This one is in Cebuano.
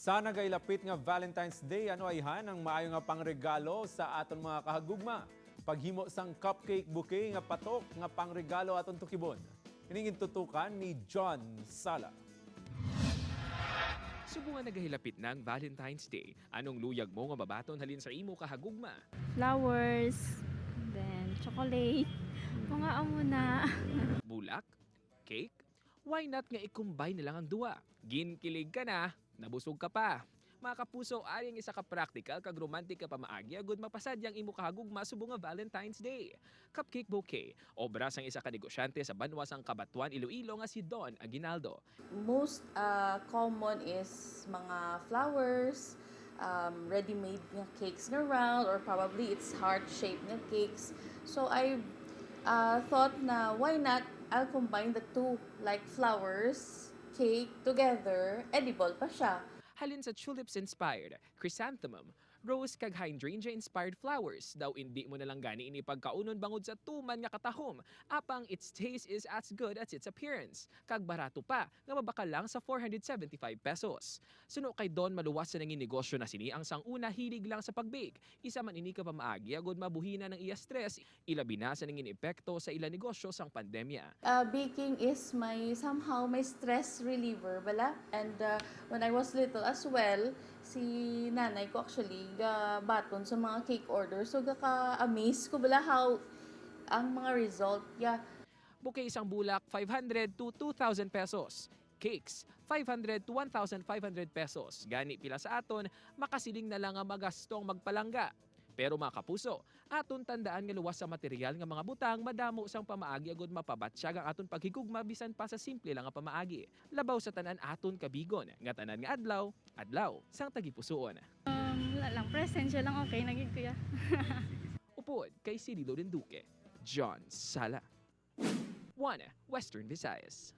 Sa nagailapit nga Valentine's Day, ano ayhan ang maayo nga pangregalo sa aton mga kahagugma? Paghimo sang cupcake bouquet nga patok nga pangregalo aton tukibon. Ining tutukan ni John Sala. Subong nga nagahilapit ng Valentine's Day, anong luyag mo nga mabaton halin sa imo kahagugma? Flowers, then chocolate, mga amo na. Bulak? Cake? Why not nga i-combine na lang ang duwa? Ginkilig ka na, nabusog ka pa. Mga kapuso, ari ang isa ka practical kag romantic ka pamaagi agud mapasadyang imo kahagugma subong nga Valentine's Day. Cupcake bouquet, obra sang isa ka negosyante sa banwa sang Cabatuan, Iloilo nga si Don Aguinaldo. Most common is mga flowers, ready-made nga cakes na round, or probably it's heart-shaped nga cakes. So I thought na why not I'll combine the two, like flowers, cake together, edible pa siya. Halin sa tulips-inspired, chrysanthemum, rose kag hydrangea-inspired flowers daw hindi mo na lang gani ini pagkaunon bangod sa tuman nga katahom, apang its taste is as good as its appearance, kag barato pa nga mabakal lang sa 475 pesos. Suno kay Don, maluwas sa nangin negosyo na sini ang sang una hilig lang sa pagbake. Isa man ini ka pamaagi agud mabuhina ng iya stress, ilabi na sa nangin epekto sa ila negosyo sang pandemya. Baking is my somehow my stress reliever bala, and when I was little as well, si nanay ko actually ga baton sa mga cake order, so gaka-amaze ko bala how ang mga result, yeah. Bouquet isang bulak, 500 to 2,000 pesos. Cakes, 500 to 1,500 pesos. Gani pila sa aton, makasiling na lang ang magastong magpalangga. Pero mga kapuso, aton tandaan nga luwas sa material nga mga butang, madamo sang pamaagi agud mapabatsyag ang aton paghigugma bisan pa sa simple lang nga pamaagi. Labaw sa tanan, aton kabigon nga tanan nga adlaw, adlaw sang tagipusoon. Wala lang, present siya lang, okay, naging kuya. Upod kay Cirilo Duque, John Sala. 1. Western Visayas.